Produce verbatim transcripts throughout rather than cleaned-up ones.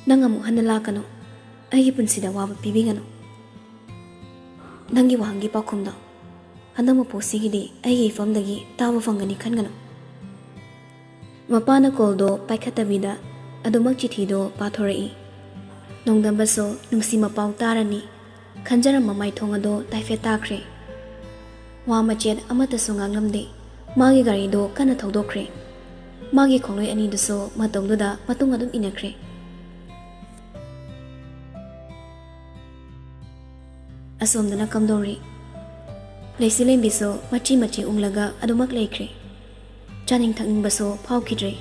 ꯅꯪ ꯑꯃꯨꯛ ꯍꯟꯅ ꯂꯥꯛꯀꯅꯨ꯫ ꯑꯩꯒꯤ ꯄꯨꯟꯁꯤꯗ ꯑꯋꯥꯕ ꯄꯤꯕꯤꯒꯅꯨ꯫ ꯅꯪꯒꯤ ꯋꯥꯍꯪꯒꯤ ꯄꯥꯎꯈꯨꯝꯗꯣ ꯍꯟꯗꯛ ꯃꯄꯣꯛꯁꯤꯒꯤꯗꯤ ꯑꯩꯒꯤ ꯏꯐꯝꯗꯒꯤ ꯇꯥꯕ ꯐꯪꯒꯅꯤ ꯈꯟꯒꯅꯨ꯫ ꯃꯄꯥꯅ ꯀꯣꯜꯗꯣ ꯄꯥꯏꯈꯠꯇꯕꯤꯗ ꯑꯗꯨꯃꯛ ꯆꯤꯊꯤꯗꯣ ꯄꯥꯊꯣꯔꯛꯏ꯫ ꯅꯣꯡꯗꯝꯕꯁꯨ ꯅꯨꯡꯁꯤ ꯃꯄꯥꯎ ꯇꯥꯔꯅꯤ ꯈꯟꯖꯔꯝꯕ ꯃꯥꯏꯊꯣꯡ ꯑꯗꯣ ꯇꯥꯏꯐꯦꯠ ꯇꯥꯈ꯭ꯔꯦ꯫ ꯋꯥ ꯃꯆꯦꯠ ꯑꯃꯠꯇꯁꯨ ꯉꯥꯡꯂꯝꯗꯦ꯫ ꯃꯥꯒꯤ ꯒꯥꯔꯤꯗꯣ ꯀꯟꯅ ꯊꯧꯗꯣꯛꯈ꯭ꯔꯦ꯫ ꯃꯥꯒꯤ ꯈꯣꯡꯂꯣꯏ ꯑꯅꯤꯗꯨꯁꯨ ꯃꯇꯧꯗꯨꯗ ꯃꯇꯨꯡ ꯑꯗꯨꯝ ꯏꯟꯅꯈ꯭ꯔꯦ꯫ ꯑꯁꯣꯝꯗꯅ ꯀꯝꯗꯧꯔꯤ? ꯂꯩꯆꯤꯂꯦꯝꯕꯤꯁꯨ ꯃꯆꯤ ꯃꯆꯤ ꯎꯪꯂꯒ ꯑꯗꯨꯃꯛ ꯂꯩꯈ꯭ꯔꯦ꯫ ꯆꯥꯅꯤꯡ ꯊꯛꯅꯤꯡꯕꯁꯨ ꯐꯥꯎꯈꯤꯗ꯭ꯔꯦ꯫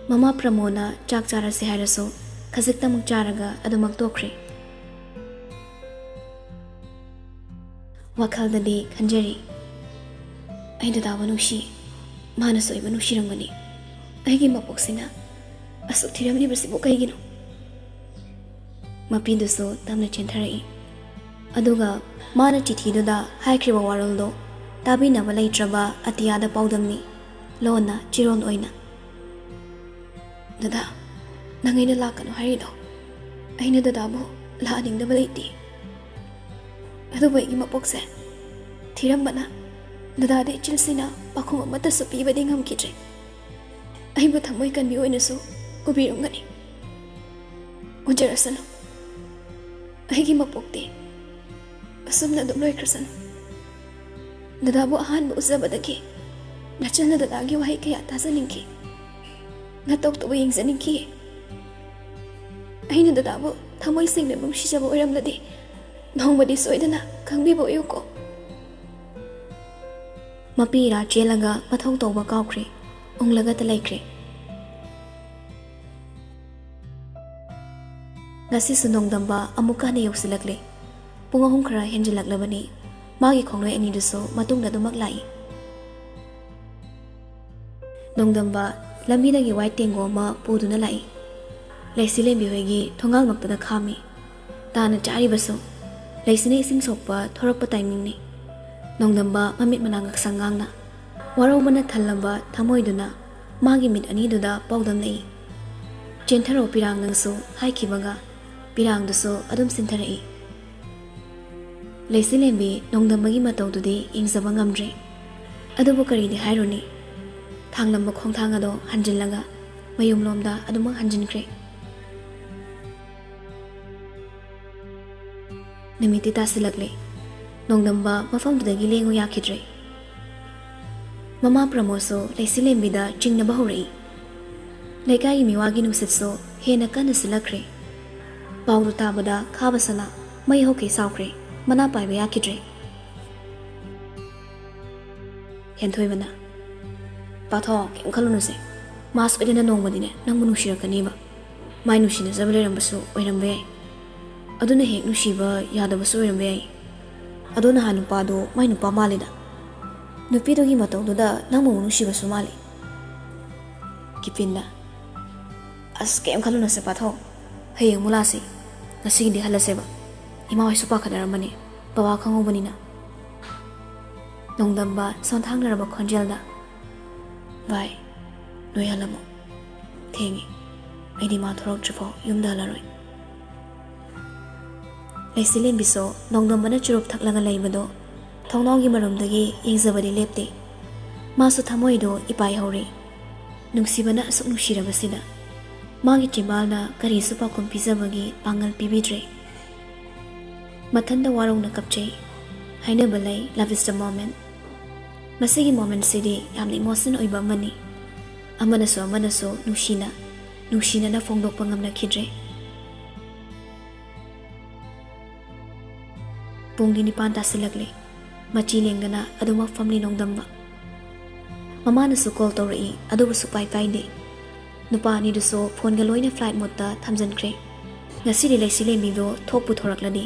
ꯃꯃꯥ ꯄ꯭ꯔꯃꯣꯅ ꯆꯥꯛ ꯆꯥꯔꯁꯦ ꯍꯥꯏꯔꯁꯨ ꯈꯖꯤꯛꯇꯃꯛ ꯆꯥꯔꯒ ꯑꯗꯨꯃꯛ ꯇꯣꯛꯈ꯭ꯔꯦ꯫ ꯋꯥꯈꯜꯗꯗꯤ ꯈꯟꯖꯔꯤ, "ꯑꯩ ꯗꯗꯥꯕꯨ ꯅꯨꯡꯁꯤ, ꯃꯥꯅꯁꯨ ꯑꯩꯕꯨ ꯅꯨꯡꯁꯤꯔꯝꯒꯅꯤ꯫ ꯑꯩꯒꯤ ꯃꯄꯣꯛꯁꯤꯅ ꯑꯁꯨꯛ ꯊꯤꯔꯝꯂꯤꯕꯁꯤꯕꯨ ꯀꯩꯒꯤꯅꯣ?" ꯃꯄꯤꯗꯨꯁꯨ ꯇꯞꯅ ꯆꯦꯟꯊꯔꯛꯏ꯫ ꯑꯗꯨꯒ ꯃꯥꯅ ꯆꯤꯊꯤꯗꯨꯗ ꯍꯥꯏꯈ꯭ꯔꯤꯕ ꯋꯥꯔꯣꯜꯗꯣ ꯇꯥꯕꯤꯅꯕ ꯂꯩꯇ꯭ꯔꯕ ꯑꯇꯤꯌꯥꯗ ꯄꯥꯎꯗꯝꯃꯤ꯫ ꯂꯣꯟꯅ ꯆꯤꯔꯣꯟ ꯑꯣꯏꯅ, "ꯗꯗꯥ, ꯅꯪ ꯑꯩꯅ ꯂꯥꯛꯀꯅꯨ ꯍꯥꯏꯔꯤꯗꯣ? ꯑꯩꯅ ꯗꯗꯥꯕꯨ ꯂꯥꯛꯍꯟꯅꯤꯡꯗꯕ ꯂꯩꯇꯦ꯫ ꯑꯗꯨꯕꯨ ꯑꯩꯒꯤ ꯃꯄꯣꯛꯁꯦ ꯊꯤꯔꯝꯕꯅ ꯗꯗꯥꯗ ꯏꯆꯤꯜꯁꯤꯅ ꯄꯥꯎꯈꯨꯝ ꯑꯃꯠꯇꯁꯨ ꯄꯤꯕꯗꯤ ꯉꯝꯈꯤꯗ꯭ꯔꯦ꯫ ꯑꯩꯕꯨ ꯊꯃꯣꯏ ꯀꯟꯕꯤ ꯑꯣꯏꯅꯁꯨ ꯎꯕꯤꯔꯝꯒꯅꯤ꯫ ꯎꯖꯔꯁꯅꯨ꯫ ꯑꯩꯒꯤ ꯃꯄꯣꯛꯇꯤ ꯑꯁꯨꯝꯅ ꯑꯗꯨꯝ ꯂꯣꯏꯈ꯭ꯔꯁꯅꯨ꯫ ꯗꯗꯥꯕꯨ ꯑꯍꯥꯟꯕ ꯎꯖꯕꯗꯒꯤ ꯅꯆꯟꯅ ꯗꯗꯥꯒꯤ ꯋꯥꯍꯩ ꯀꯌꯥ ꯇꯥꯖꯅꯤꯡꯈꯤ꯫ ꯅꯇꯧꯇꯕꯨ ꯌꯦꯡꯖꯅꯤꯡꯈꯤ꯫ ꯑꯩꯅ ꯗꯗꯥꯕꯨ ꯊꯃꯣꯏ ꯁꯦꯡꯅ ꯅꯨꯡꯁꯤꯖꯕ ꯑꯣꯏꯔꯝꯂꯗꯤ ꯅꯣꯡꯃꯗꯤ ꯁꯣꯏꯗꯅ ꯈꯪꯕꯤꯕ ꯑꯣꯏꯌꯨꯀꯣ꯫" ꯃꯄꯤ ꯏꯔꯥ ꯆꯦꯜꯂꯒ ꯃꯊꯧ ꯇꯧꯕ ꯀꯥꯎꯈ꯭ꯔꯦ꯫ ꯎꯪꯂꯒꯇ ꯂꯩꯈ꯭ꯔꯦ꯫ ꯉꯁꯤꯁꯨ ꯅꯣꯡꯗꯝꯕ ꯑꯃꯨꯛꯀ ꯍꯟꯅ ꯌꯧꯁꯤꯜꯂꯛꯂꯦ꯫ ꯄꯨꯡ ꯑꯍꯨꯝ ꯈꯔ ꯍꯦꯟꯖꯤꯜꯂꯛꯂꯕꯅꯤ꯫ ꯃꯥꯒꯤ ꯈꯣꯡꯂꯣꯏ ꯑꯅꯤꯗꯨꯁꯨ ꯃꯇꯨꯡꯗ ꯑꯗꯨꯃꯛ ꯂꯥꯛꯏ꯫ ꯅꯣꯡꯗꯝꯕ ꯂꯝꯕꯤꯗꯒꯤ ꯋꯥꯏ ꯇꯦꯡꯒꯣ ꯑꯃ ꯄꯨꯗꯨꯅ ꯂꯥꯛꯏ꯫ ꯂꯩꯁꯤ ꯂꯦꯝꯕꯤ ꯍꯣꯏꯒꯤ ꯊꯣꯡꯒꯥꯜꯃꯛꯇꯗ ꯈꯥꯝꯃꯤ꯫ ꯇꯥꯅ ꯆꯥꯔꯤꯕꯁꯨ ꯂꯩꯁꯤꯅ ꯏꯁꯤꯡ ꯁꯣꯛꯄ ꯊꯣꯔꯛꯄ ꯇꯥꯏꯃꯤꯡꯅꯤ꯫ ꯅꯣꯡꯗꯝꯕ ꯃꯃꯤꯠ ꯃꯅꯥ ꯉꯛꯁꯪ ꯉꯥꯡꯅ ꯋꯥꯔꯧꯕꯅ ꯊꯜꯂꯕ ꯊꯃꯣꯏꯗꯨꯅ ꯃꯥꯒꯤ ꯃꯤꯠ ꯑꯅꯤꯗꯨꯗ ꯄꯥꯎꯗꯝꯂꯛꯏ꯫ "ꯆꯦꯟꯊꯔꯣ ꯄꯤꯔꯥꯡ, ꯅꯪꯁꯨ" ꯍꯥꯏꯈꯤꯕꯒ ꯄꯤꯔꯥꯡꯗꯨꯁꯨ ꯑꯗꯨꯝ ꯆꯦꯟꯊꯔꯛꯏ꯫ ꯂꯩꯆꯤꯂꯦꯝꯕꯤ ꯅꯣꯡꯗꯝꯕꯒꯤ ꯃꯇꯧꯗꯨꯗꯤ ꯌꯦꯡꯖꯕ ꯉꯝꯗ꯭ꯔꯦ꯫ ꯑꯗꯨꯕꯨ ꯀꯔꯤꯗꯤ ꯍꯥꯏꯔꯨꯅꯤ? ꯊꯥꯡꯂꯝꯕ ꯈꯣꯡꯊꯥꯡ ꯑꯗꯣ ꯍꯟꯖꯤꯜꯂꯒ ꯃꯌꯨꯝꯂꯣꯝꯗ ꯑꯗꯨꯃꯛ ꯍꯟꯖꯤꯟꯈ꯭ꯔꯦ꯫ ꯅꯨꯃꯤꯠꯇꯤ ꯇꯥꯁꯤꯜꯂꯛꯂꯦ꯫ ꯅꯣꯡꯗꯝꯕ ꯃꯐꯝꯗꯨꯗꯒꯤ ꯂꯦꯡꯉꯨ ꯌꯥꯈꯤꯗ꯭ꯔꯦ꯫ ꯃꯃꯥ ꯄ꯭ꯔꯃꯣꯗꯁꯨ ꯂꯩꯆꯤꯂꯦꯝꯕꯤꯗ ꯆꯤꯡꯅꯕ ꯍꯧꯔꯛꯏ꯫ ꯂꯩꯀꯥꯏꯒꯤ ꯃꯤꯋꯥꯒꯤ ꯅꯨꯡꯁꯤꯠꯁꯨ ꯍꯦꯟꯅ ꯀꯟꯅ ꯁꯤꯜꯂꯛꯈ꯭ꯔꯦ꯫ ꯄꯥꯎꯗꯨ ꯇꯥꯕꯗ ꯈꯥꯕ ꯁꯅꯥ ꯃꯩ ꯍꯧꯈꯩ ꯁꯥꯎꯈ꯭ꯔꯦ꯫ ꯃꯅꯥ ꯄꯥꯏꯕ ꯌꯥꯈꯤꯗ꯭ꯔꯦ꯫ ꯍꯦꯟꯊꯣꯏꯕꯅ, "ꯄꯥꯊꯣ, ꯀꯩꯝ ꯈꯜꯂꯨꯅꯨꯁꯦ꯫ ꯃꯥ ꯁꯣꯏꯗꯅ ꯅꯣꯡꯃꯗꯤꯅꯦ ꯅꯪꯕꯨ ꯅꯨꯡꯁꯤꯔꯛꯀꯅꯤꯕ꯫ ꯃꯥꯏ ꯅꯨꯡꯁꯤꯅꯖꯕ ꯂꯩꯔꯝꯕꯁꯨ ꯑꯣꯏꯔꯝꯕ ꯌꯥꯏ꯫ ꯑꯗꯨꯅ ꯍꯦꯛ ꯅꯨꯡꯁꯤꯕ ꯌꯥꯗꯕꯁꯨ ꯑꯣꯏꯔꯝꯕ ꯌꯥꯏ꯫ ꯑꯗꯣ ꯅꯍꯥꯟ ꯅꯨꯄꯥꯗꯣ ꯃꯥꯏ ꯅꯨꯄꯥ ꯃꯥꯜꯂꯤꯗ꯫ ꯅꯨꯄꯤꯗꯨꯒꯤ ꯃꯇꯧꯗꯨꯗ ꯅꯪꯕꯨ ꯑꯃꯨꯛ ꯅꯨꯡꯁꯤꯕꯁꯨ ꯃꯥꯜꯂꯤ"꯫ ꯀꯤꯄꯤꯟꯅ, "ꯑꯁ, ꯀꯩꯝ ꯈꯜꯂꯨꯅꯨꯁꯦ ꯄꯥꯊꯣ꯫ ꯍꯌꯦꯡ ꯑꯃꯨꯛ ꯂꯥꯛꯁꯤ꯫ ꯉꯁꯤꯒꯤꯗꯤ ꯍꯜꯂꯁꯦꯕ꯫ ꯏꯃꯥ ꯍꯣꯏꯁꯨ ꯄꯥꯈꯠꯅꯔꯝꯃꯅꯤ, ꯕꯕꯥ ꯈꯪꯍꯧꯕꯅꯤꯅ"꯫ ꯅꯣꯡꯗꯝꯕ ꯁꯣꯟꯊꯥꯡꯅꯔꯕ ꯈꯣꯟꯖꯦꯜꯗ, "ꯚꯥꯏ, ꯅꯣꯏ ꯍꯜꯂꯝꯃꯣ꯫ ꯊꯦꯡꯉꯦ꯫ ꯑꯩꯗꯤ ꯃꯥ ꯊꯣꯔꯛꯇ꯭ꯔꯤꯐꯥꯎ ꯌꯨꯝꯗ ꯍꯜꯂꯔꯣꯏ"꯫ ꯂꯩꯆꯤꯂꯦꯝꯕꯤꯁꯨ ꯅꯣꯡꯗꯝꯕꯅ ꯆꯨꯔꯨꯞ ꯊꯛꯂꯒ ꯂꯩꯕꯗꯣ ꯊꯣꯡꯅꯥꯎꯒꯤ ꯃꯔꯨꯝꯗꯒꯤ ꯌꯦꯡꯖꯕꯗꯤ ꯂꯦꯞꯇꯦ꯫ ꯃꯥꯁꯨ ꯊꯃꯣꯏꯗꯣ ꯏꯄꯥꯏ ꯍꯧꯔꯦ꯫ ꯅꯨꯡꯁꯤꯕꯅ ꯑꯁꯨꯛ ꯅꯨꯡꯁꯤꯔꯕꯁꯤꯗ ꯃꯥꯒꯤ ꯆꯤꯝꯕꯥꯜꯅ ꯀꯔꯤꯁꯨ ꯄꯥꯎꯈꯨꯝ ꯄꯤꯖꯕꯒꯤ ꯄꯥꯡꯒꯜ ꯄꯤꯕꯤꯗ꯭ꯔꯦ꯫ ꯃꯊꯟꯇ ꯋꯥꯔꯧꯅ ꯀꯞꯆꯩ꯫ ꯍꯥꯏꯅꯕ ꯂꯩ, "Love is the moment"꯫ ꯃꯁꯤꯒꯤ ꯃꯣꯃꯦꯟꯁꯤꯗꯤ ꯌꯥꯝꯅ ꯏꯃꯣꯁꯅꯦꯜ ꯑꯣꯏꯕ ꯑꯃꯅꯤ꯫ ꯑꯃꯅꯁꯨ ꯑꯃꯅꯁꯨ ꯅꯨꯡꯁꯤꯅ, ꯅꯨꯡꯁꯤꯅꯅ ꯐꯣꯡꯗꯣꯛꯄ ꯉꯝꯅꯈꯤꯗ꯭ꯔꯦ꯫ ꯄꯨꯡꯗꯤ ꯅꯤꯄꯥꯟ ꯇꯥꯁꯤꯜꯂꯛꯂꯦ꯫ ꯃꯆꯤ ꯂꯦꯡꯗꯅ ꯑꯗꯨꯃꯛ ꯐꯝꯂꯤ ꯅꯣꯡꯗꯝꯕ꯫ ꯃꯃꯥꯅꯁꯨ ꯀꯣꯜ ꯇꯧꯔꯛꯏ, ꯑꯗꯨꯕꯨ ꯁꯨꯛꯄꯥꯏ ꯄꯥꯏꯗꯦ꯫ ꯅꯨꯄꯥ ꯑꯅꯤꯗꯨꯁꯨ ꯐꯣꯟꯒ ꯂꯣꯏꯅ ꯐ꯭ꯂꯥꯏꯠ ꯃꯣꯗꯇ ꯊꯝꯖꯤꯟꯈ꯭ꯔꯦ꯫ ꯉꯁꯤꯗꯤ ꯂꯩꯆꯤꯂꯦꯝꯕꯤꯗꯣ ꯊꯣꯛꯄꯨ ꯊꯣꯔꯛꯂꯗꯤ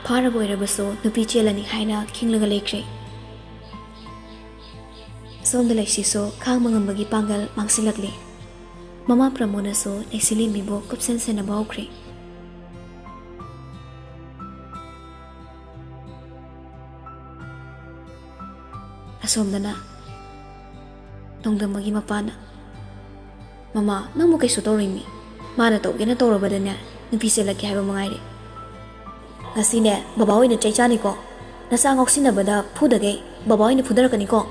ꯐꯥꯔꯕ ꯑꯣꯏꯔꯕꯁꯨ ꯅꯨꯄꯤ ꯆꯦꯜꯂꯅꯤ ꯍꯥꯏꯅ ꯈꯤꯡꯂꯒ ꯂꯩꯈ꯭ꯔꯦ꯫ ꯁꯣꯝꯗ ꯂꯩꯁꯤꯁꯨ ꯈꯥꯡꯕ ꯉꯝꯕꯒꯤ ꯄꯥꯡꯒꯜ ꯃꯥꯡꯁꯤꯜꯂꯛꯂꯦ꯫ ꯃꯃꯥ ꯄ꯭ꯔꯃꯣꯗꯅꯁꯨ ꯂꯩꯆꯤꯂꯦꯝꯕꯤꯕꯨ ꯀꯨꯞꯁꯦꯟ ꯁꯦꯟꯅꯕ ꯍꯧꯈ꯭ꯔꯦ꯫ ꯑꯁꯣꯝꯗꯅ ꯅꯣꯡꯗꯝꯕꯒꯤ ꯃꯄꯥꯅ, "ꯃꯃꯥ, ꯅꯪꯕꯨ ꯀꯩꯁꯨ ꯇꯧꯔꯣꯏꯃꯤ꯫ ꯃꯥꯅ ꯇꯧꯒꯦꯅ ꯇꯧꯔꯕꯗꯅꯦ, ꯅꯨꯄꯤ ꯆꯦꯜꯂꯛꯀꯦ ꯍꯥꯏꯕ ꯃꯉꯥꯏꯔꯦ꯫ ꯉꯁꯤꯅꯦ, ꯕꯕꯥ ꯍꯣꯏꯅ ꯆꯩ ꯆꯥꯅꯤꯀꯣ꯫ ꯅꯆꯥ ꯉꯥꯎꯁꯤꯟꯅꯕꯗ ꯐꯨꯗꯒꯩ ꯕꯕꯥ ꯍꯣꯏꯅ ꯐꯨꯗꯔꯛꯀꯅꯤꯀꯣ꯫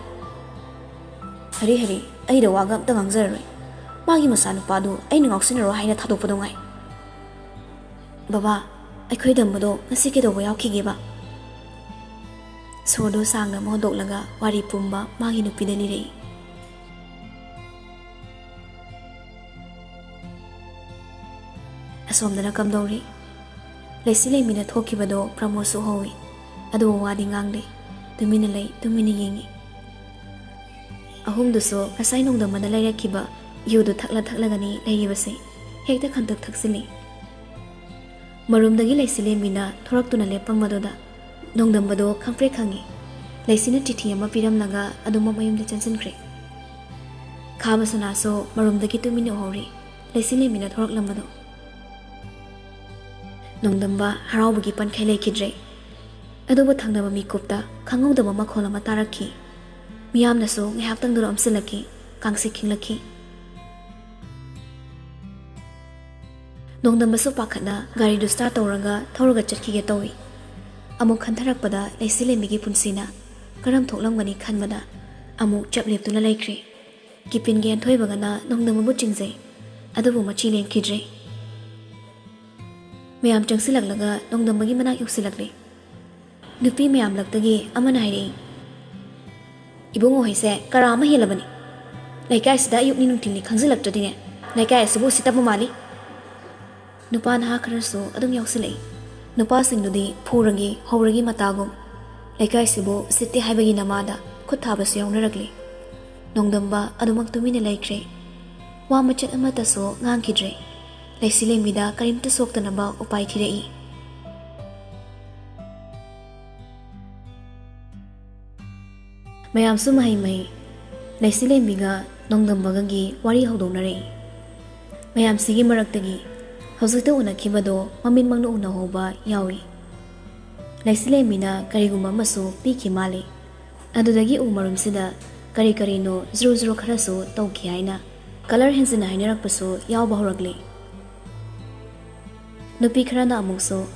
ꯍꯔꯤ ꯍꯔꯤ, ꯑꯩꯗ ꯋꯥꯒ ꯑꯝꯇ ꯉꯥꯡꯖꯔꯔꯣꯏ꯫ ꯃꯥꯒꯤ ꯃꯆꯥꯅꯨꯄꯥꯗꯨ ꯑꯩꯅ ꯉꯥꯎꯁꯤꯟꯅꯔꯣ ꯍꯥꯏꯅ ꯊꯥꯗꯣꯛꯄꯗꯣ ꯉꯥꯏ꯫ ꯕꯕꯥ, ꯑꯩꯈꯣꯏ ꯗꯝꯕꯗꯣ ꯉꯁꯤ ꯀꯩꯗꯧꯕ ꯌꯥꯎꯈꯤꯒꯦꯕ? ꯁꯣꯔꯗꯣ ꯁꯥꯡꯅ ꯑꯃ ꯍꯣꯟꯗꯣꯛꯂꯒ ꯋꯥꯔꯤ ꯄꯨꯝꯕ ꯃꯥꯒꯤ ꯅꯨꯄꯤꯗ ꯂꯤꯔꯛꯏ꯫ ꯑꯁꯣꯝꯗꯅ ꯀꯝꯗꯧꯔꯤ? ꯂꯩꯁꯤ ꯂꯩꯃꯤꯅ ꯊꯣꯛꯈꯤꯕꯗꯣ ꯄ꯭ꯔꯃꯣꯗꯁꯨ ꯎꯍꯧꯏ꯫ ꯑꯗꯨꯕꯨ ꯋꯥꯗꯤ ꯉꯥꯡꯗꯦ꯫ ꯇꯨꯃꯤꯟꯅ ꯂꯩ, ꯇꯨꯃꯤꯟꯅ ꯌꯦꯡꯏ꯫ ꯑꯍꯨꯝꯗꯨꯁꯨ ꯉꯁꯥꯏ ꯅꯣꯡꯗꯝꯕꯅ ꯂꯩꯔꯛꯈꯤꯕ ꯌꯨꯗꯨ ꯊꯛꯂ ꯊꯛꯂꯒꯅꯤ ꯂꯩꯔꯤꯕꯁꯦ꯫ ꯍꯦꯛꯇ ꯈꯟꯇꯛ ꯊꯛꯆꯤꯜꯂꯤ꯫ ꯃꯔꯨꯝꯗꯒꯤ ꯂꯩꯁꯤ ꯂꯦꯝꯕꯤꯅ ꯊꯣꯔꯛꯇꯨꯅ ꯂꯦꯞꯄꯝꯕꯗꯨꯗ ꯅꯣꯡꯗꯝꯕꯗꯣ ꯈꯪꯄ꯭ꯔꯦꯛ ꯈꯪꯉꯤ꯫ ꯂꯩꯁꯤꯅ ꯆꯤꯊꯤ ꯑꯃ ꯄꯤꯔꯝꯂꯒ ꯑꯗꯨꯃꯛ ꯃꯌꯨꯝꯗ ꯆꯦꯟꯁꯤꯟꯈ꯭ꯔꯦ꯫ ꯈꯥꯕ ꯁꯅꯥꯁꯨ ꯃꯔꯨꯝꯗꯒꯤ ꯇꯨꯃꯤꯟꯅ ꯎꯍꯧꯔꯤ, ꯂꯩꯁꯤ ꯂꯦꯝꯕꯤꯅ ꯊꯣꯔꯛꯂꯝꯕꯗꯣ꯫ ꯅꯣꯡꯗꯝꯕ ꯍꯔꯥꯎꯕꯒꯤ ꯄꯟꯈꯩ ꯂꯩꯈꯤꯗ꯭ꯔꯦ꯫ ꯑꯗꯨꯕꯨ ꯊꯪꯅꯕ ꯃꯤꯀꯨꯞꯇ ꯈꯪꯍꯧꯗꯕ ꯃꯈꯣꯜ ꯑꯃ ꯇꯥꯔꯛꯈꯤ꯫ ꯃꯤꯌꯥꯝꯅꯁꯨ ꯉꯥꯏꯍꯥꯛꯇꯪꯗꯨꯗ ꯑꯣꯝꯁꯤꯜꯂꯛꯈꯤ, ꯀꯥꯡꯁꯤꯛ ꯈꯤꯡꯂꯛꯈꯤ꯫ ꯅꯣꯡꯗꯝꯕꯁꯨ ꯄꯥꯈꯠꯅ ꯒꯥꯔꯤꯗꯨ start ꯇꯧꯔꯒ ꯊꯧꯔꯒ ꯆꯠꯈꯤꯒꯦ ꯇꯧꯏ꯫ ꯑꯃꯨꯛ ꯈꯟꯊꯔꯛꯄꯗ ꯂꯩꯁꯤ ꯂꯦꯝꯕꯤꯒꯤ ꯄꯨꯟꯁꯤꯅ ꯀꯔꯝ ꯊꯣꯛꯂꯝꯒꯅꯤ ꯈꯟꯕꯗ ꯑꯃꯨꯛ ꯆꯞ ꯂꯦꯞꯇꯨꯅ ꯂꯩꯈ꯭ꯔꯦ꯫ ꯀꯤꯄꯤꯟꯒꯤ ꯍꯦꯟꯊꯣꯏꯕꯒꯅ ꯅꯣꯡꯗꯝꯕꯕꯨ ꯆꯤꯡꯖꯩ, ꯑꯗꯨꯕꯨ ꯃꯆꯤ ꯂꯦꯡꯈꯤꯗ꯭ꯔꯦ꯫ ꯃꯌꯥꯝ ꯆꯪꯁꯤꯜꯂꯛꯂꯒ ꯅꯣꯡꯗꯝꯕꯒꯤ ꯃꯅꯥꯛ ꯌꯧꯁꯤꯜꯂꯛꯂꯦ꯫ ꯅꯨꯄꯤ ꯃꯌꯥꯝ ꯂꯛꯇꯒꯤ ꯑꯃꯅ ꯍꯥꯏꯔꯛꯏ, "ꯏꯕꯨꯡꯉꯣ ꯍꯣꯏꯁꯦ ꯀꯔꯥ ꯑꯃ ꯍꯦꯜꯂꯕꯅꯤ꯫ ꯂꯩꯀꯥꯏꯁꯤꯗ ꯑꯌꯨꯛꯅꯤ ꯅꯨꯡꯊꯤꯜꯅꯤ ꯈꯪꯖꯤꯜꯂꯛꯇ꯭ꯔꯗꯤꯅꯦ, ꯂꯩꯀꯥꯏ ꯑꯁꯤꯕꯨ ꯎꯁꯤꯠꯇꯕ ꯃꯥꯜꯂꯤ"꯫ ꯅꯨꯄꯥ ꯅꯍꯥ ꯈꯔꯁꯨ ꯑꯗꯨꯝ ꯌꯥꯎꯁꯤꯜꯂꯛꯏ꯫ ꯅꯨꯄꯥꯁꯤꯡꯗꯨꯗꯤ ꯐꯨꯔꯒꯤ ꯍꯧꯔꯒꯤ ꯃꯇꯥꯒꯨꯝ꯫ ꯂꯩꯀꯥꯏꯁꯤꯕꯨ ꯎꯁꯤꯠꯇꯦ ꯍꯥꯏꯕꯒꯤ ꯅꯃꯥꯗ ꯈꯨꯠ ꯊꯥꯕꯁꯨ ꯌꯥꯎꯅꯔꯛꯂꯤ꯫ ꯅꯣꯡꯗꯝꯕ ꯑꯗꯨꯃꯛ ꯇꯨꯃꯤꯟꯅ ꯂꯩꯈ꯭ꯔꯦ꯫ ꯋꯥ ꯃꯆꯦꯠ ꯑꯃꯠꯇꯁꯨ ꯉꯥꯡꯈꯤꯗ꯭ꯔꯦ꯫ ꯂꯩꯁꯤ ꯂꯦꯝꯕꯤꯗ ꯀꯔꯤꯝꯇ ꯁꯣꯛꯇꯅꯕ ꯎꯄꯥꯏ ꯊꯤꯔꯛꯏ꯫ ꯃꯌꯥꯝꯁꯨ ꯃꯍꯩ ꯃꯍꯩ ꯂꯩꯁꯤ ꯂꯦꯝꯕꯤꯒ ꯅꯣꯡꯗꯝꯕꯒꯒꯤ ꯋꯥꯔꯤ ꯍꯧꯗꯣꯛꯅꯔꯛꯏ꯫ ꯃꯌꯥꯝꯁꯤꯒꯤ ꯃꯔꯛꯇꯒꯤ ꯍꯧꯖꯤꯛꯇ ꯎꯅꯈꯤꯕꯗꯣ ꯃꯃꯤꯠꯃꯛꯅ ꯎꯅꯍꯧꯕ ꯌꯥꯎꯏ꯫ ꯂꯩꯁꯤ ꯂꯦꯝꯕꯤꯅ ꯀꯔꯤꯒꯨꯝꯕ ꯑꯃꯁꯨ ꯄꯤꯈꯤ ꯃꯥꯜꯂꯤ꯫ ꯑꯗꯨꯗꯒꯤ ꯎ ꯃꯔꯨꯝꯁꯤꯗ ꯀꯔꯤ ꯀꯔꯤꯅꯣ ꯖ꯭ꯔꯨ ꯖ꯭ꯔꯨ ꯈꯔꯁꯨ ꯇꯧꯈꯤ ꯍꯥꯏꯅ colour ꯍꯦꯟꯖꯤꯟꯅ ꯍꯥꯏꯅꯔꯛꯄꯁꯨ ꯌꯥꯎꯕ ꯍꯧꯔꯛꯂꯤ꯫ ꯅꯨꯄꯤ ꯈꯔꯅ ꯑꯃꯨꯛꯁꯨ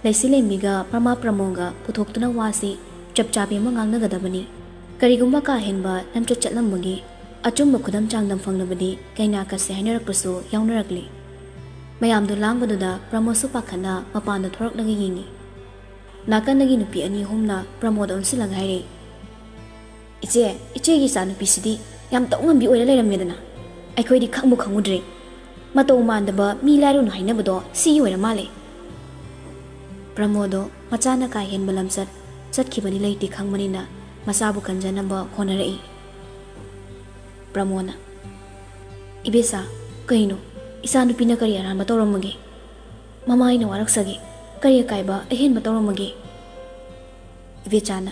ꯂꯩꯁꯤꯂꯦꯝꯕꯤꯒ ꯃꯃꯥ ꯄ꯭ꯔꯃꯣꯒ ꯄꯨꯊꯣꯛꯇꯨꯅ ꯋꯥꯁꯤ ꯆꯞ ꯆꯥꯕꯤ ꯑꯃ ꯉꯥꯡꯅꯒꯗꯕꯅꯤ꯫ ꯀꯔꯤꯒꯨꯝꯕ ꯀꯥ ꯍꯦꯟꯕ ꯂꯝꯆꯠ ꯆꯠꯂꯝꯕꯒꯤ ꯑꯆꯨꯝꯕ ꯈꯨꯗꯝ ꯆꯥꯡꯗꯝ ꯐꯪꯂꯕꯗꯤ ꯀꯩꯅꯥ ꯀꯠꯁꯦ ꯍꯥꯏꯅꯔꯛꯄꯁꯨ ꯌꯥꯎꯅꯔꯛꯂꯤ꯫ ꯃꯌꯥꯝꯗꯨ ꯂꯥꯡꯕꯗꯨꯗ ꯄ꯭ꯔꯃꯣꯗꯁꯨ ꯄꯥꯈꯠꯅ ꯃꯄꯥꯟꯗ ꯊꯣꯔꯛꯂꯒ ꯌꯦꯡꯏ꯫ ꯅꯥꯀꯟꯗꯒꯤ ꯅꯨꯄꯤ ꯑꯅꯤ ꯑꯍꯨꯝꯅ ꯄ꯭ꯔꯃꯣꯗ ꯑꯣꯟꯁꯤꯜꯂꯒ ꯍꯥꯏꯔꯛꯏ, "ꯏꯆꯦ, ꯏꯆꯦꯒꯤ ꯏꯆꯥꯅꯨꯄꯤꯁꯤꯗꯤ ꯌꯥꯝ ꯇꯧꯉꯝꯕꯤ ꯑꯣꯏꯔ ꯂꯩꯔꯝꯃꯦꯗꯅ꯫ ꯑꯩꯈꯣꯏꯗꯤ ꯈꯪꯕꯨ ꯈꯪꯉꯨꯗ꯭ꯔꯦ꯫ ꯃꯇꯧ ꯃꯥꯟꯗꯕ ꯃꯤ ꯂꯥꯏꯔꯨꯅꯨ ꯍꯥꯏꯅꯕꯗꯣ ꯁꯤꯒꯤ ꯑꯣꯏꯔ ꯃꯥꯜꯂꯦ꯫" ꯄ꯭ꯔꯃꯣꯗꯣ ꯃꯆꯥꯅ ꯀꯥ ꯍꯦꯟꯕ ꯂꯝꯆꯠ ꯆꯠꯈꯤꯕꯗꯤ ꯂꯩꯇꯦ ꯈꯪꯕꯅꯤꯅ ꯃꯆꯥꯕꯨ ꯀꯟꯖꯅꯕ ꯍꯣꯠꯅꯔꯛꯏ꯫ ꯄ꯭ꯔꯃꯣꯗꯅ, "ꯏꯕꯦꯆꯥ, ꯀꯩꯅꯣ? ꯏꯆꯥꯅꯨꯄꯤꯅ ꯀꯔꯤ ꯑꯔꯥꯟꯕ ꯇꯧꯔꯝꯃꯒꯦ? ꯃꯃꯥ ꯑꯩꯅ ꯋꯥꯔꯛꯆꯒꯦ꯫ ꯀꯔꯤ ꯑꯀꯥꯏꯕ ꯑꯍꯦꯟꯕ ꯇꯧꯔꯝꯃꯒꯦ?" ꯏꯕꯦꯆꯥꯅ,